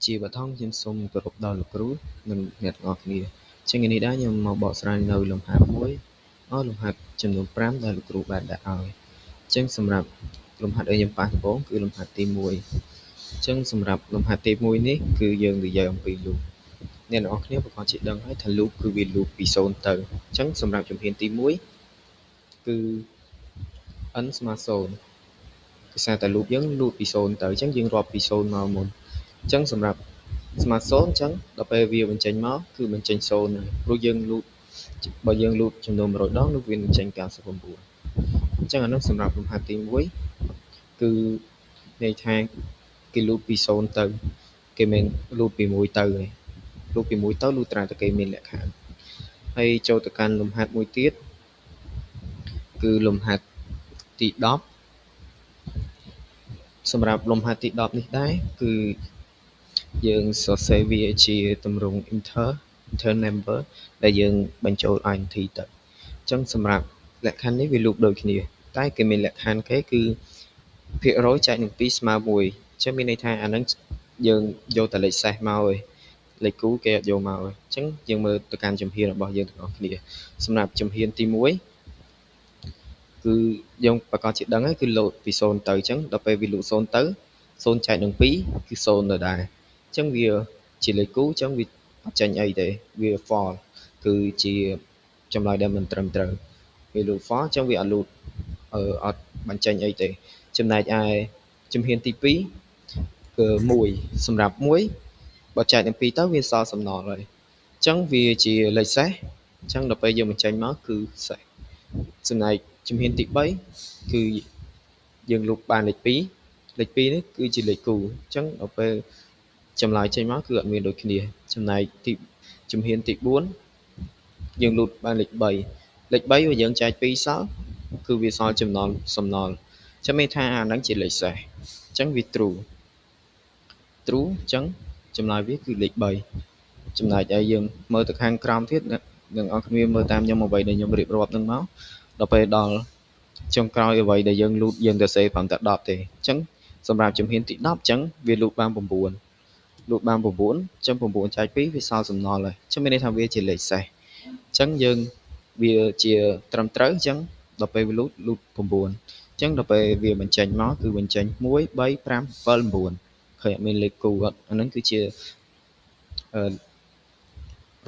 ជាបឋមខ្ញុំសូមគោរពដល់លោកគ្រូនិងអ្នកទាំងអស់គ្នាជាថ្ងៃនេះដែរខ្ញុំមកបកស្រាយនៅលំហាត់មួយលំហាត់ចំនួន5ដែលលោកគ្រូបានដាក់ឲ្យអញ្ចឹងសម្រាប់លំហាត់ដែលខ្ញុំប៉ះដំបូងគឺលំហាត់ទី1អញ្ចឹងសម្រាប់លំហាត់ទី1នេះគឺយើងនិយាយអំពី loop អ្នកទាំងអស់គ្នាប្រកាសជាដឹងហើយថា loop គឺវា loop ពី0ទៅអញ្ចឹងសម្រាប់ជំហានទី1គឺ n ស្មើ0ដោយសារតែ loop យើង loop ពី0ទៅអញ្ចឹងយើងរាប់ពី0មកមុនអញ្ចឹងសម្រាប់ស្មើ0អញ្ចឹងដល់ពេលវាបញ្ចេញមកគឺបញ្ចេញ0ហើយព្រោះយើង loop បើយើង loop ចំនួន100ដងនោះវានឹងចេញ99អញ្ចឹងអានោះសម្រាប់លំហាត់ទី1គឺន័យថាគេ loop ពី0ទៅគេមិន loop ពី1ទៅទេ loop ពី1ទៅលុះត្រាតែគេមានលក្ខខណ្ឌហើយចូលទៅកាន់លំហាត់មួយទៀតគឺលំហាត់ទី10សម្រាប់លំហាត់ទី10នេះដែរគឺយើងសរសេរវាជាទម្រង់ enter number ដែលយើងបញ្ចូល int ទៅអញ្ចឹងសម្រាប់លក្ខខណ្ឌនេះវា loop ដូចគ្នាតែគេមានលក្ខខណ្ឌគេគឺភាគរយចែកនឹង2ស្មើ1អញ្ចឹងមានន័យថាអាហ្នឹងយើងយកតែលេខសេសមកឯងលេខគូគេអត់យកមកឯងអញ្ចឹងយើងមើលទៅកាន់ជំហានរបស់យើងទាំងអស់គ្នាសម្រាប់ជំហានទី1គឺយើងប្រកាសជាដឹងហើយគឺលោតពី0ទៅអញ្ចឹងដល់ពេលវាលោត0ទៅ0ចែកនឹង2គឺ0នៅដែរអញ្ចឹងវាជាលេខគូអញ្ចឹងវាអត់ចេញអីទេវា false គឺជាចម្លើយដែលមិនត្រឹមត្រូវវាលោត false អញ្ចឹងវាអត់លោតអត់បញ្ចេញអីទេចំណែកឯជំហានទី2គឺ1សម្រាប់1បើចែកនឹង2ទៅវាសល់សំណល់ហើយអញ្ចឹងវាជាលេខសេសអញ្ចឹងដល់ពេលយើងបញ្ចេញមកគឺសេសចំណែកជំហានទី3គឺយើងលុបបានលេខ2លេខ2នេះគឺជាលេខគូអញ្ចឹងដល់ពេលចម្លើយចេញមកគឺអត់មានដូចគ្នាចំណែកទីជំហានទី4យើងលូតបានលេខ3លេខ3បើយើងចែក2សល់គឺវាសល់ចំណល់សំណល់ចាំមានថាអាហ្នឹងជាលេខសេសអញ្ចឹងវា true true អញ្ចឹងចម្លើយវាគឺលេខ3ចំណែកឯយើងមើលទៅខាងក្រោមទៀតនឹងអរគ្នាមើលតាមខ្ញុំអ្វីដែលខ្ញុំរៀបរាប់នឹងមកដល់ពេលដល់ចុងក្រោយអ្វីដែលយើងលូតយើងទៅសេត្រឹមតែ10ទេអញ្ចឹងសម្រាប់ជំហានទី10អញ្ចឹងវាលូតបាន9លូតបាន9អញ្ចឹង9ចែក2វាសល់សំណល់ហើយអញ្ចឹងមានន័យថាវាជាលេខសេសអញ្ចឹងយើងវាជាត្រឹមត្រូវអញ្ចឹងដល់ពេលវាលូតលូត9អញ្ចឹងដល់ពេលវាបញ្ចេញមកគឺបញ្ចេញ1 3 5 7 9ឃើញអត់មានលេខគូអត់អាហ្នឹងគឺជា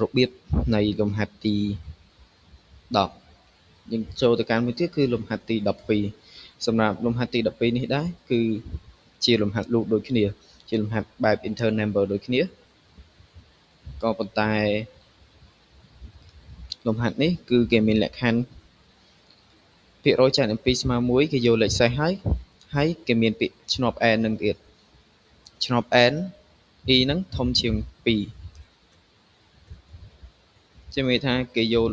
របៀបនៃលំហាត់ទី10យើងចូលទៅកាន់មួយទៀតគឺលំហាត់ទី12សម្រាប់លំហាត់ទី12នេះដែរគឺជាលំហាត់ loop ដូចគ្នាជាលំហាត់បែប enter number ដូចគ្នាក៏ប៉ុន្តែលំហាត់នេះគឺគេមានលក្ខខណ្ឌភាគរយចែកនឹង2ស្មើ1គេយកលេខសេសហើយហើយគេមានពាក្យឈ្នាប់ n នឹងទៀតឈ្នាប់ n e ហ្នឹងធំជាង2ជាមានថាគេយក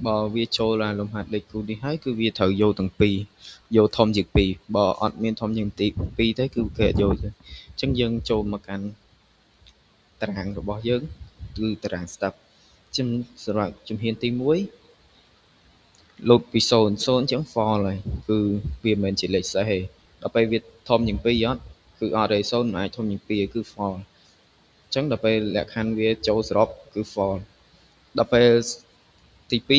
បើវាចូលដល់លំហាត់លេខគូនេះហើយគឺវាត្រូវយកទាំងពីរយកធំជាង2បើអត់មានធំជាងទី2ទេគឺគេអត់យកទេអញ្ចឹងយើងចូលមកកាន់តារាងរបស់យើងគឺតារាង step ជំសម្រាប់ជំហានទី1លោតពី0 0អញ្ចឹង false ហើយគឺវាមិនមែនជាលេខសេសទេដល់ពេលវាធំជាង2អត់គឺអត់ទេ0មិនអាចធំជាង2គឺ false អញ្ចឹងដល់ពេលលក្ខខណ្ឌវាចូលសរុបគឺ false ដល់ពេលទី2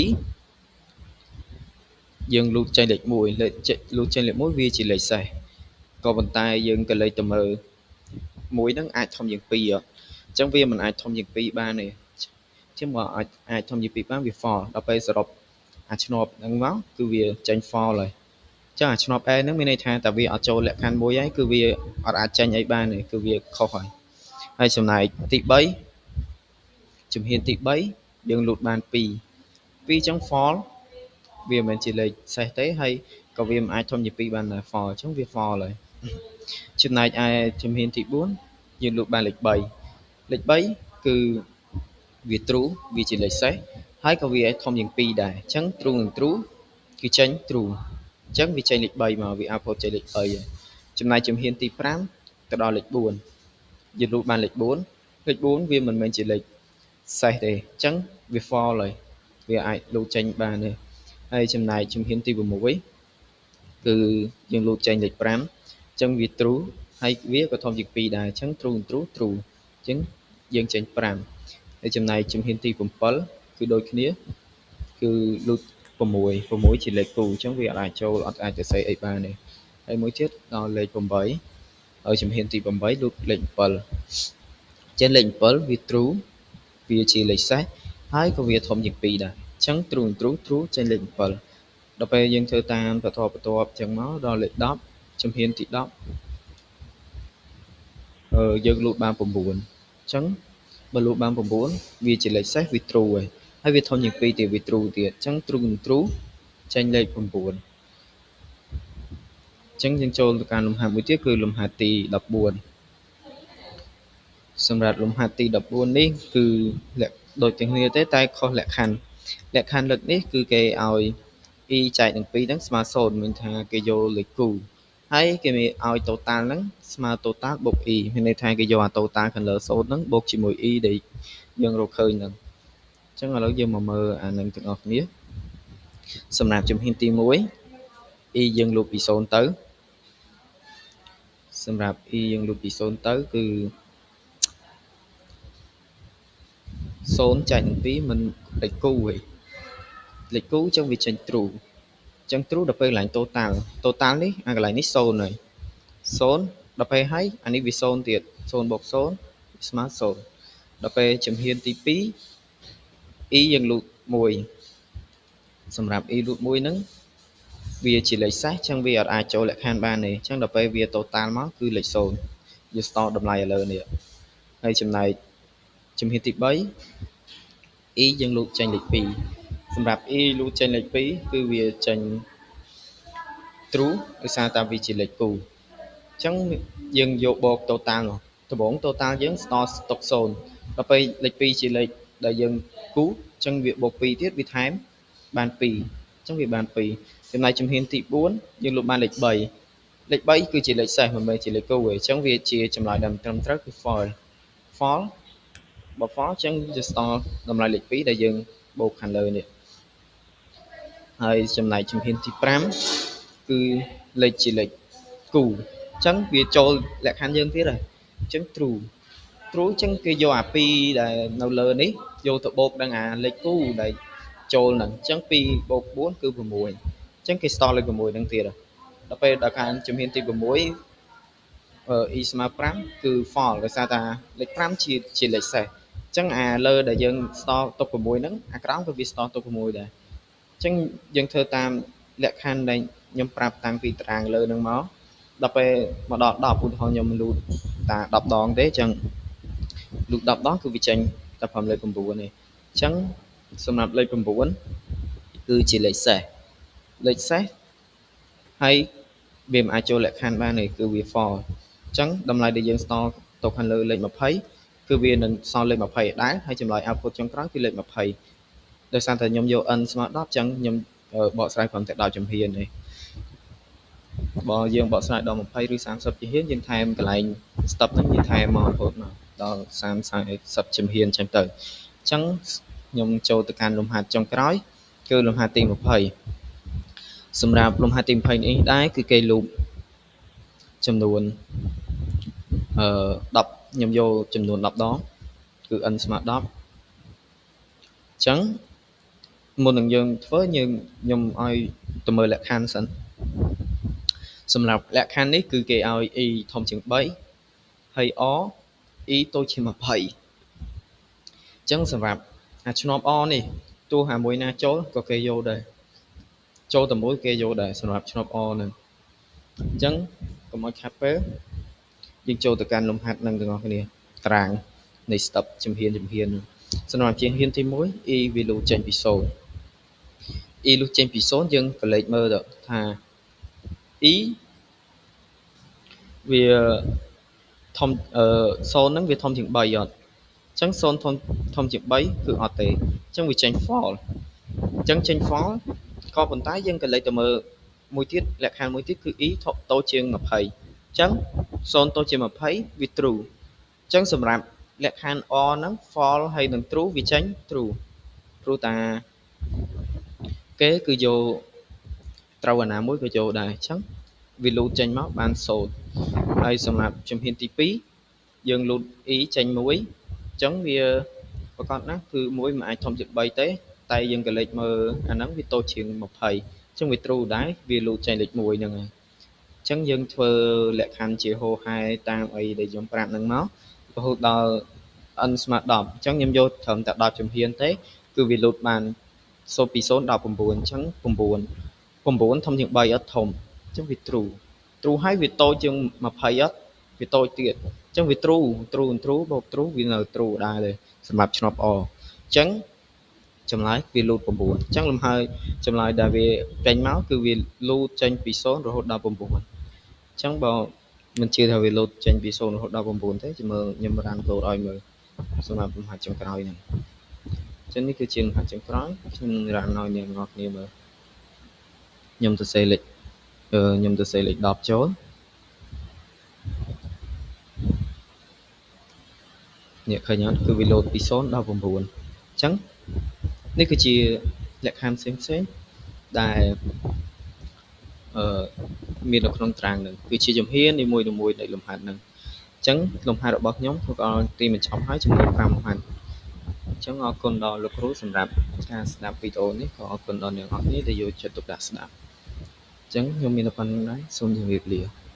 យើងលូតចេញលេខ1លេខលូតចេញលេខ1វាជាលេខសេសក៏ប៉ុន្តែយើងក៏លេខទៅមើល1ហ្នឹងអាចធំជាង2អត់អញ្ចឹងវាមិនអាចធំជាង2បានទេអញ្ចឹងបើអាចធំជាង2បានវា false ដល់ពេលសរុបអាឈ្នាប់ហ្នឹងមកគឺវាចេញ false ហើយអញ្ចឹងអាឈ្នាប់ a ហ្នឹងមានន័យថាតែវាអត់ចូលលក្ខខណ្ឌមួយហើយគឺវាអត់អាចចេញអីបានទេគឺវាខុសហើយហើយចំណែកទី3ជំហានទី3យើងលូតបាន2 2អញ្ចឹង false វាមិនមែនជាលេខសេសទេហើយក៏វាមិនអាចធំជាង2បានដែរ false អញ្ចឹងវា false ហើយចំណែកឯជំហានទី4យើងលូតបានលេខ3លេខ3គឺវា true វាជាលេខសេសហើយក៏វាធំជាង2ដែរអញ្ចឹង true និង true គឺចេញ true អញ្ចឹងវាចេញលេខ3មកវា output ចេញលេខ3ហើយចំណែកជំហានទី5ទៅដល់លេខ4យើងលូតបានលេខ4លេខ4វាមិនមែនជាលេខសេសទេអញ្ចឹងវា false ហើយវាអាចលូតចេញបានទេហើយចំណែកជំហានទី6គឺយើងលូតចេញលេខ5អញ្ចឹងវា true ហើយវាក៏ធំជាង2ដែរអញ្ចឹង true true true ចឹងយើងចេញ5ហើយចំណែកជំហានទី7គឺដូចគ្នាគឺលូត6 6ជាលេខគូអញ្ចឹងវាអាចចូលអត់អាចទៅសេអីបានទេហើយមួយទៀតដល់លេខ8ហើយជំហានទី8លូតលេខ7ចឹងលេខ7វា true វាជាលេខសេសហើយក៏វាធំជាង2ដែរអញ្ចឹង true true true ចេញលេខ7ដល់ពេលយើងធ្វើតាមបន្តបន្ទាប់អញ្ចឹងមកដល់លេខ10ជំហានទី10យើងលូតបាន9អញ្ចឹងបើលូតបាន9វាជាលេខសេសវា true ហើយហើយវាធំជាង2ទៀតវា true ទៀតអញ្ចឹង true true ចេញលេខ9អញ្ចឹងយើងចូលទៅកាន់លំហាត់មួយទៀតគឺលំហាត់ទី14សម្រាប់លំហាត់ទី14នេះគឺដូចទាំងគ្នាទេតែខុសលក្ខខណ្ឌលក្ខខណ្ឌលើកនេះគឺគេឲ្យ e ចែកនឹង2ហ្នឹងស្មើ0មានថាគេយកលេខគូហើយគេមានឲ្យ total ហ្នឹងស្មើ total បូក e មានន័យថាគេយកអា total ខាងលើ0ហ្នឹងបូកជាមួយ e ដែលយើងរកឃើញហ្នឹងអញ្ចឹងឥឡូវយើងមកមើលអានឹងទាំងអស់គ្នាសម្រាប់ជំហានទី1 e យើងលូបពី0ទៅសម្រាប់ e យើងលូបពី0ទៅគឺ0ចែកនឹង2មិនលេខគូទេលេខគូអញ្ចឹងវាចេញ true អញ្ចឹង true ដល់ពេលកន្លែង total total នេះអាកន្លែងនេះ0ហើយ0ដល់ពេលហើយអានេះវា0ទៀត0បូក0ស្មើ0ដល់ពេលជំហានទី2 e យើងលូត1សម្រាប់ e លូត1ហ្នឹងវាជាលេខសេសអញ្ចឹងវាអត់អាចចូលលក្ខខណ្ឌបានទេអញ្ចឹងដល់ពេលវា total មកគឺលេខ0យើងស្តតម្លៃឥឡូវនេះហើយចំណែកជំហានទី3 e យើងលូតចេញលេខ2សម្រាប់ e លូតចេញលេខ2គឺវាចេញ true ដោយសារតែវាជាលេខគូអញ្ចឹងយើងយកបូក total មកដំបូង total យើងស្តស្តុក0ដល់ពេលលេខ2ជាលេខដែលយើងគូអញ្ចឹងវាបូក2ទៀតវាថែមបាន2អញ្ចឹងវាបាន2ចំណែកជំហានទី4យើងលុបបានលេខ3លេខ3គឺជាលេខសេសមិនមែនជាលេខគូទេអញ្ចឹងវាជាចម្លើយដែលត្រឹមត្រូវគឺ false false បើ false អញ្ចឹងយើងស្តតម្លៃលេខ2ដែលយើងបូកខាងលើនេះហើយចំណែកជំហានទី5គឺលេខជាលេខគូអញ្ចឹងវាចូលលក្ខខណ្ឌយើងទៀតហើយអញ្ចឹង true true អញ្ចឹងគេយកអា2ដែលនៅលើនេះយកទៅបូកនឹងអាលេខគូដែលចូលហ្នឹងអញ្ចឹង2បូក4គឺ6អញ្ចឹងគេស្តលេខ6ហ្នឹងទៀតដល់ពេលដល់ខាងជំហានទី6 e ស្មើ5គឺ false ដោយសារតែលេខ5ជាលេខសេសអញ្ចឹងអាលើដែលយើងស្តទុក6ហ្នឹងអាក្រោមក៏វាស្តទុក6ដែរអញ្ចឹងយើងធ្វើតាមលក្ខខណ្ឌដែលខ្ញុំប្រាប់តាំងពីតារាងលើហ្នឹងមកដល់ពេលមកដល់10ឧទាហរណ៍ខ្ញុំលូតតា10ដងទេអញ្ចឹងលូត10ដងគឺវាចេញតែព្រមលេខ9ទេអញ្ចឹងសម្រាប់លេខ9គឺជាលេខសេសលេខសេសហើយវាមិនអាចចូលលក្ខខណ្ឌបានទេគឺវា false អញ្ចឹងតម្លៃដែលយើងស្តទុកខាងលើលេខ20គឺវានឹងសល់លេខ20ដែរហើយចម្លើយ output ចុងក្រោយគឺលេខ20ដោយសារតែខ្ញុំយក n ស្មើ10អញ្ចឹងខ្ញុំបកស្រាយត្រឹមតែ10ជំហានទេបើយើងបកស្រាយដល់20ឬ30ជំហានយើងថែមកន្លែង step ហ្នឹងយើងថែមមករហូតមកដល់30 40ជំហានអញ្ចឹងទៅអញ្ចឹងខ្ញុំចូលទៅកាន់លំហាត់ចុងក្រោយគឺលំហាត់ទី20សម្រាប់លំហាត់ទី20នេះដែរគឺគេលូបចំនួន10ខ្ញុំយកចំនួន10ដងគឺ n ស្មើ10អញ្ចឹងមុននឹងយើងធ្វើយើងខ្ញុំឲ្យទៅមើលលក្ខខណ្ឌសិនសម្រាប់លក្ខខណ្ឌនេះគឺគេឲ្យ e ធំជាង3ហើយ r e តូចជាង20អញ្ចឹងសម្រាប់អាឈ្នាប់ r នេះទោះអាមួយណាចូលក៏គេយកដែរចូលតែមួយគេយកដែរសម្រាប់ឈ្នាប់ r ហ្នឹងអញ្ចឹងកុំឲ្យខាត់ពេលយើងចូលទៅកាន់លំហាត់នឹងទាំងអស់គ្នាតារាងនៃ step ជំហានជំហានសម្រាប់ជំហានទី1 e វាលូចេញពី0 e លូចេញពី0យើងក៏លេខមើលទៅថា e វាធំ0ហ្នឹងវាធំជាង3អត់អញ្ចឹង0ធំជាង3គឺអត់ទេអញ្ចឹងវាចេញ false អញ្ចឹងចេញ false ក៏ប៉ុន្តែយើងក៏លេខទៅមើលមួយទៀតលក្ខខណ្ឌមួយទៀតគឺ e តូចជាង20អញ្ចឹង0តូចជាង20វា true អញ្ចឹងសម្រាប់លក្ខខណ្ឌ or ហ្នឹង false ហើយនឹង true វាចេញ true ព្រោះតាគេគឺយកត្រូវអាណាមួយក៏យកដែរអញ្ចឹងវាលូតចេញមកបាន0ហើយសម្រាប់ជំហានទី2 យើងលូត e ចេញ1អញ្ចឹងវាប្រកបណាស់គឺ1មិនអាចធំជាង3ទេតែយើងក៏លេខមើលអាហ្នឹងវាតូចជាង20អញ្ចឹងវា true ដែរវាលូតចេញលេខ1ហ្នឹងហើយអញ្ចឹងយើងធ្វើលក្ខខណ្ឌជាហោហែតាមអីដែលខ្ញុំប្រាប់ហ្នឹងមករហូតដល់ n ស្មើ10អញ្ចឹងខ្ញុំយកត្រឹមតែ10ជំហានទេគឺវាលូតបាន0ពី0ដល់9អញ្ចឹង9 9ធំជាង3អត់ធំអញ្ចឹងវា true true ហើយវាតូចជាង20អត់វាតូចទៀតអញ្ចឹងវា true true true បូក true វានៅ true ដែរទេសម្រាប់ឆ្នប់អអញ្ចឹងចម្លើយវាលូត9អញ្ចឹងលំហើយចម្លើយដែលវាចេញមកគឺវាលូតចេញពី0រហូតដល់9អញ្ចឹងបើមិនជឿថាវាលូតចេញពី0រហូតដល់9ទេចាំមើលខ្ញុំរ៉ាន់លោតឲ្យមើលសម្រាប់លំហាត់ចុងក្រោយហ្នឹងអញ្ចឹងនេះគឺជាលំហាត់ចុងក្រោយខ្ញុំនឹងរ៉ាន់ឲ្យអ្នកទាំងអស់គ្នាមើលខ្ញុំសរសេរលេខខ្ញុំសរសេរលេខ10ចូលនេះឃើញអត់គឺវាលោតពី0ដល់9អញ្ចឹងនេះគឺជាលក្ខខណ្ឌផ្សេងៗដែលមាននៅក្នុងត្រាងហ្នឹងគឺជាជំហាននីមួយៗនៃលំហាត់ហ្នឹងអញ្ចឹងលំហាត់របស់ខ្ញុំធ្វើដល់ទីបញ្ចប់ហើយចំនួន5លំហាត់អញ្ចឹងអរគុណដល់លោកគ្រូសម្រាប់ការស្ដាប់វីដេអូនេះក៏អរគុណដល់អ្នកទាំងអស់គ្នាដែលយកចិត្តទុកដាក់ស្ដាប់អញ្ចឹងខ្ញុំមានតែប៉ុណ្្នឹងដែរសូមជម្រាបលា។